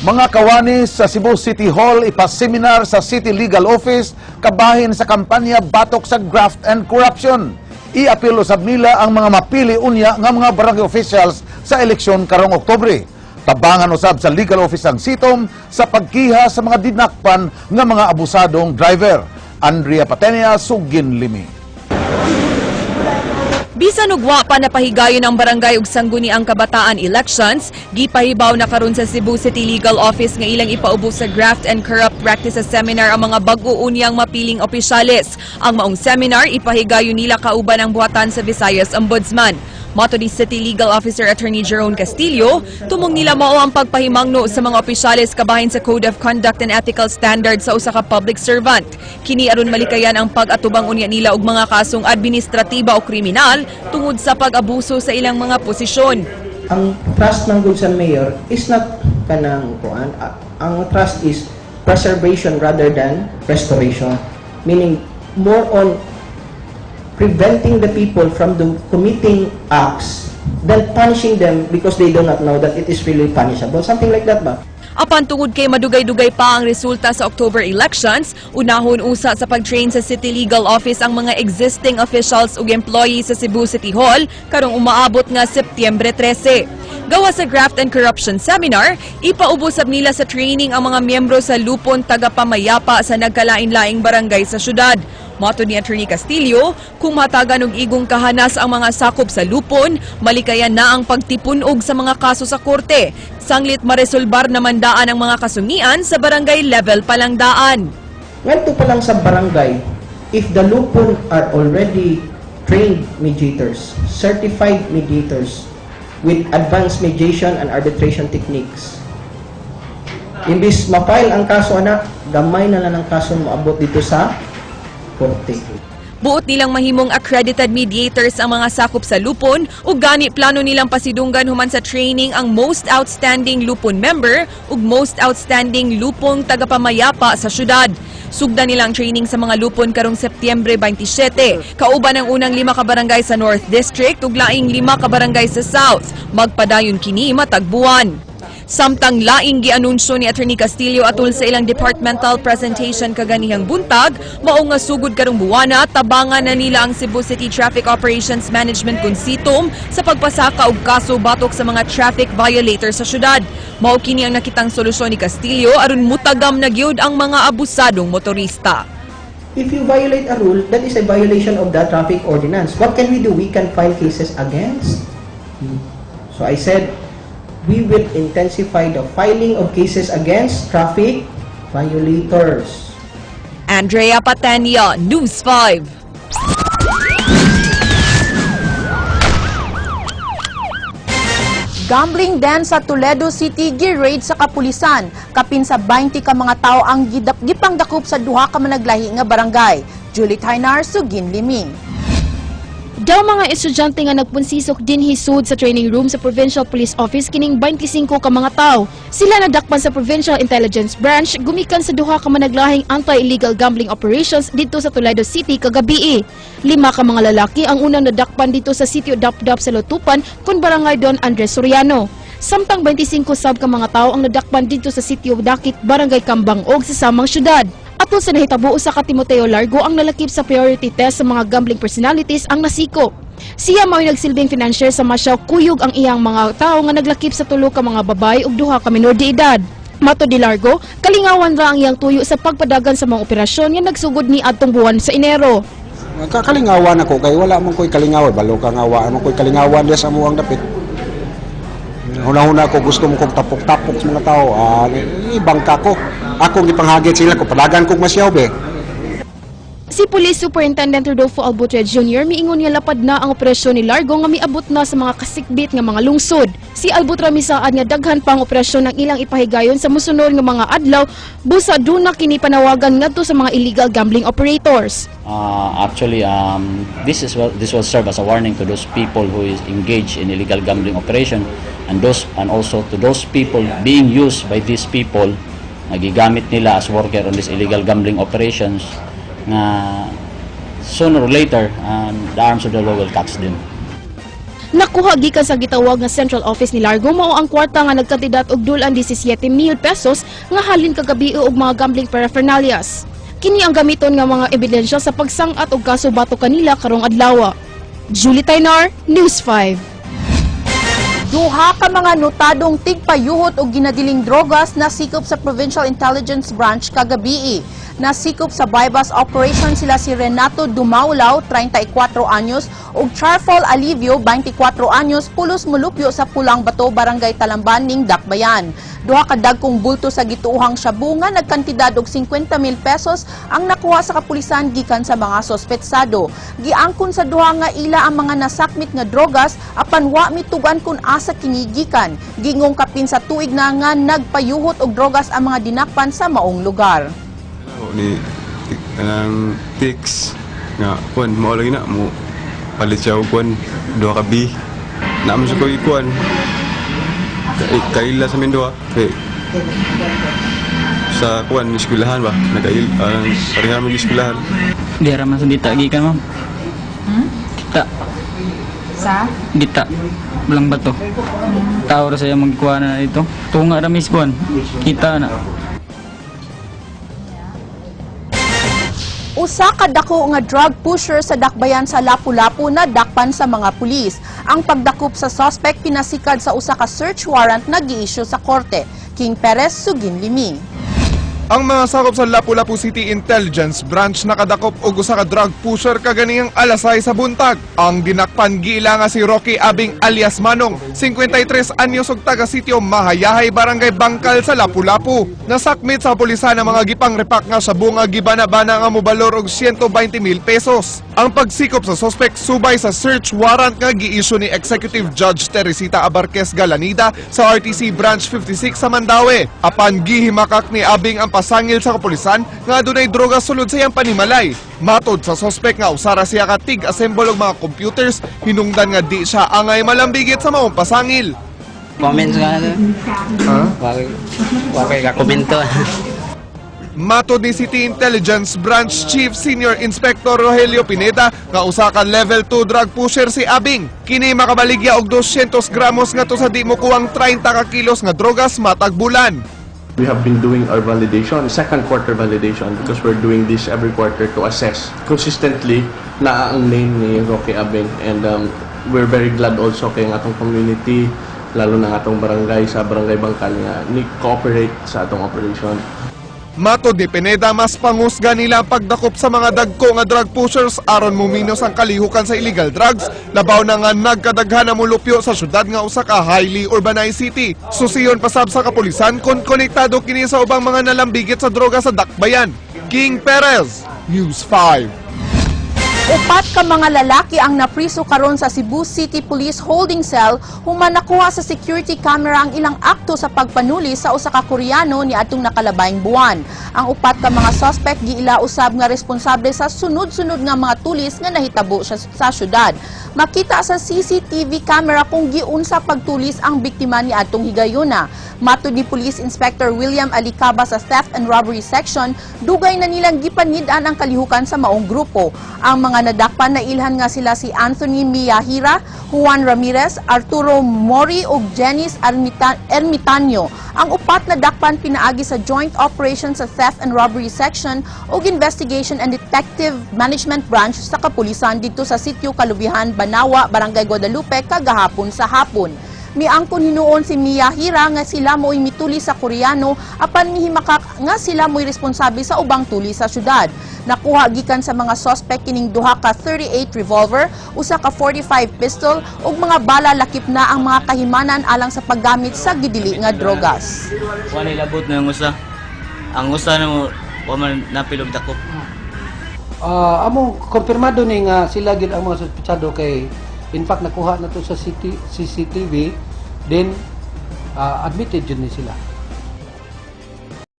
Mga kawani sa Cebu City Hall ipaseminar sa City Legal Office kabahin sa kampanya batok sa graft and corruption. Iapil usab nila ang mga mapili unya nga mga barangay officials sa eleksyon karong Oktubre. Tabangan usab sa legal office ang CITOM sa pagkiha sa mga dinakpan nga mga abusadong driver. Andrea Patenia, Sugin Limi. Bisan og wa pa napahigayon ang barangay ug sangguniang kabataan elections, gipahibaw na karon sa Cebu City Legal Office nga ilang ipaubos sa Graft and Corrupt Practices Seminar ang mga bag-o unyang mapiling opisyales. Ang maong seminar ipahigayon nila kauban ang buhatan sa Visayas Ombudsman. Matod ni City Legal Officer Attorney Jerome Castillo, tumong nila mao ang pagpahimangno sa mga opisyales kabahin sa Code of Conduct and Ethical Standards sa usa ka public servant. Kini aron malikayan ang pag-atubang unya nila og mga kasong administratiba o kriminal tungod sa pag-abuso sa ilang mga posisyon. Ang trust ng good sa mayor is not kanang kuan, ang trust is preservation rather than restoration, meaning more on preventing the people from committing acts than punishing them because they do not know that it is really punishable, something like that ba. Apan tungod kay madugay-dugay pa ang resulta sa October elections, unahon usa sa pag-train sa City Legal Office ang mga existing officials ug employees sa Cebu City Hall karong umaabot nga Setyembre 13. Gawa sa Graft and Corruption Seminar, ipaubos sab nila sa training ang mga miyembro sa Lupon Tagapamayapa sa nagkalain-laing barangay sa syudad. Matod ni Attorney Castillo, kung matagan og igong kahanas ang mga sakop sa lupon, malikayan na ang pagtipunog sa mga kaso sa korte. Sanglit maresolbar naman daan ang mga kasungian sa barangay level pa lang daan. Ngadto pa lang sa barangay, if the lupon are already trained mediators, certified mediators with advanced mediation and arbitration techniques, imbis ma-file ang kaso ana, gamay na lang ang kaso moabot dito sa korte. Buot nilang mahimong accredited mediators ang mga sakop sa lupon ug gani plano nilang pasidunggan human sa training ang most outstanding lupon member ug most outstanding lupong tagapamayapa sa syudad. Sugdan nilang training sa mga lupon karong Setyembre 27. Kauban ang unang lima ka barangay sa North District ug laing lima ka barangay sa South. Magpadayon kini matag buwan. Samtang laing gianunsyo ni Attorney Castillo atul sa ilang departmental presentation kaganihang buntag, mao nga sugod karong buwana, tabangan na nila ang Cebu City Traffic Operations Management Consitom sa pagpasaka og kaso batok sa mga traffic violators sa syudad. Mao kini ang nakitang solusyon ni Castillo aron mutagam na gyud ang mga abusadong motorista. If you violate a rule, that is a violation of the traffic ordinance. What can we do? We can file cases against you. So I said, we will intensify the filing of cases against traffic violators. Andrea Patenia, News 5. Gambling den sa Toledo City gi-raid sa kapulisan. Kapin sa 20 ka mga tao ang gipangdakop sa duha ka managlahi nga barangay. Julie Tainar, Sugin Limi. Daw mga estudyante nga nagpunsisok dinhi sud sa training room sa Provincial Police Office kining 25 ka mga tawo. Sila nadakpan sa Provincial Intelligence Branch gumikan sa duha ka managlahing anti-illegal gambling operations didto sa Toledo City kagabii. Lima ka mga lalaki ang unang nadakpan dito sa sitio Dapdap sa Lutupan kun Barangay Don Andres Soriano. Samtang 25 sab ka mga tawo ang nadakpan didto sa sitio Dakit, Barangay Kambangog sa samang syudad. Atol sa nahitabo, usa ka Timoteo Largo ang nalakip sa priority test sa mga gambling personalities ang nasiko. Siya mao'y nagsilbing financier sa Masyaw, kuyog ang iyang mga tao nga naglakip sa tulo ka mga babae ug duha ka minor de edad. Matod ni Largo, kalingawan ra ang iyang tuyo sa pagpadagan sa mga operasyon nga nagsugod ni adtong buwan sa Enero. Kakalingawan ako kay wala man ko'y kalingawan, balo ka nga wa man ko'y kalingawan diya sa amuang dapit. Huna-huna ko gusto mo kong tapok-tapok sa mga tao, ibangka ko. Akong gipanghagit sila ko padagan kog masyaw be. Si Police Superintendent Rodolfo Albutre Jr. miingon nga lapad na ang operasyon ni Largo nga miabot na sa mga kasikbit nga mga lungsod. Si Albutre misaad nga daghan pa ang operasyon ang ilang ipahigayon sa mosunod nga mga adlaw busa duna kini panawagan ngadto sa mga illegal gambling operators. Actually, this will serve as a warning to those people who is engaged in illegal gambling operation, and also to those people being used by these people, nagigamit nila as worker on these illegal gambling operations, nga sooner or later, the arms of the law will catch them. Nakuha gikan sa gitawag nga Central Office ni Largo mao ang kwarta nga nagkantidad og dulan 17,000 pesos nga halin kagabi og mga gambling paraphernalias. Kini ang gamiton nga mga ebidensya sa pagsangat og kaso batok kanila karong adlaw. Julie Taynar, News 5. Duha ka mga notadong tigpayuhot og ginadiling drogas nasikop sa Provincial Intelligence Branch kagabii. Nasikop sa buy-bust operation sila si Renato Dumaulaw, 34 anyos, ug Charfol Alivio, 24 anyos, pulos mulupyo sa Pulang Bato, Barangay Talamban ning Dakbayan. Duha ka dagkong bulto sa gituohang shabu nga nagkantidad og 50,000 pesos ang nakuha sa kapulisan gikan sa mga sospetsado. Giangkon sa duha nga ila ang mga nasakmit nga drogas apan wa mitugan kung asa kini gikan. Gingong kapin sa tuig na nga nagpayuhot og drogas ang mga dinakpan sa maong lugar. Ni kanang tix nga kuan mao lagi na mo palit siya og kuan duha ka B na mo sa ko ikuan kaila sa min duha kay sa kuan eskwelahan ba nagail pareha man eskwelahan. Di ra man sa dita gikan, ma'am. Dita. Sa? Dita. Walang bato. Tao ra saya magkuha na dito. Tunga ra mismo. Kita na. Usa ka dako nga drug pusher sa dakbayan sa Lapu-Lapu na dakpan sa mga pulis. Ang pagdakop sa suspect pinasikad sa usa ka search warrant na giisyu sa korte. King Perez, Sugin Limi. Ang mga sakop sa Lapu-Lapu City Intelligence Branch nakadakop og usa ka drug pusher kaganiyang alas 6 sa buntag. Ang dinakpan giila nga si Rocky Abing alias Manong, 53 anyos og taga sitio Mahayahay, Barangay Bangkal sa Lapu-Lapu. Nasakmit sa pulisan ang mga gipang repak nga shabu nga gibana-bana nga mobalor og 120 mil pesos. Ang pagsikop sa sospek subay sa search warrant nga giisyu ni Executive Judge Teresita Abarquez Galanida sa RTC Branch 56 sa Mandaue. Apan gihimakak ni Abing ang pasangil sa kapulisan nga adunay droga sulod sa iyang panimalay. Matod sa sospek nga usara siya ka tig-assemble og mga computers, hinungdan nga di siya angay malambigit sa maong pasangil. Comments nga na. Ha? Wakay ka komento. Matod ni City Intelligence Branch Chief Senior Inspector Rogelio Pineda nga usa ka level 2 drug pusher si Abing. Kini makabaligya og 200 gramos nga to sa di mokuwang 30 ka kilos nga drogas matag bulan. We have been doing our validation, second quarter validation, because we're doing this every quarter to assess consistently na ang name ni Rocky Abing. And we're very glad also kay ang atong community, lalo na ang atong barangay sa Barangay Bangkal nga ni cooperate sa atong operation. Matod ni Pineda, mas pangusga nila ang pagdakop sa mga dagko nga drug pushers aron muminos ang kalihukan sa illegal drugs, labaw na nga nagkadaghan na mulupyo sa syudad nga usa ka highly urbanized city. Susiyon pasab sa kapulisan kon konektado kini sa ubang mga nalambigit sa droga sa Dakbayan. King Perez, News 5. Upat ka mga lalaki ang napriso karon sa Cebu City Police Holding Cell human nakuha sa security camera ang ilang akto sa pagpanuli sa usa ka Koreano ni atong nakalabayng buwan. Ang upat ka mga suspect giila usab nga responsable sa sunod-sunod nga mga tulis nga nahitabo sa syudad. Makita sa CCTV camera kung giunsa pagtulis ang biktima ni atong higayuna. Matod ni Police Inspector William Alicaba sa Theft and Robbery Section, dugay na nilang gipanid-an ang kalihukan sa maong grupo. Ang mga nadakpan na ilhan nga sila si Anthony Miyahira, Juan Ramirez, Arturo Mori ug Janice Ermitanyo. Ang upat na dakpan pinaagi sa Joint Operations sa Theft and Robbery Section ug Investigation and Detective Management Branch sa kapulisan didto sa Sitio Kalubihan, Banawa, Barangay Guadalupe kagahapon sa hapon. Miangkon hinuon si Miyahira nga sila mo'y mituli sa Koreano apan mihimakak nga sila mo'y responsable sa ubang tuli sa syudad. Nakuha gikan sa mga suspect kining duha ka 38 revolver, usa ka 45 pistol ug mga bala lakip na ang mga kahimanan alang sa paggamit sa gidili nga drogas. Wala labot na ang usa. Ang usa na mo wa man napilog dakop. Amo kumpirmado ni nga sila gid ang mga suspetsado kay in fact nakuha na to sa CCTV, then admitted jud ni sila.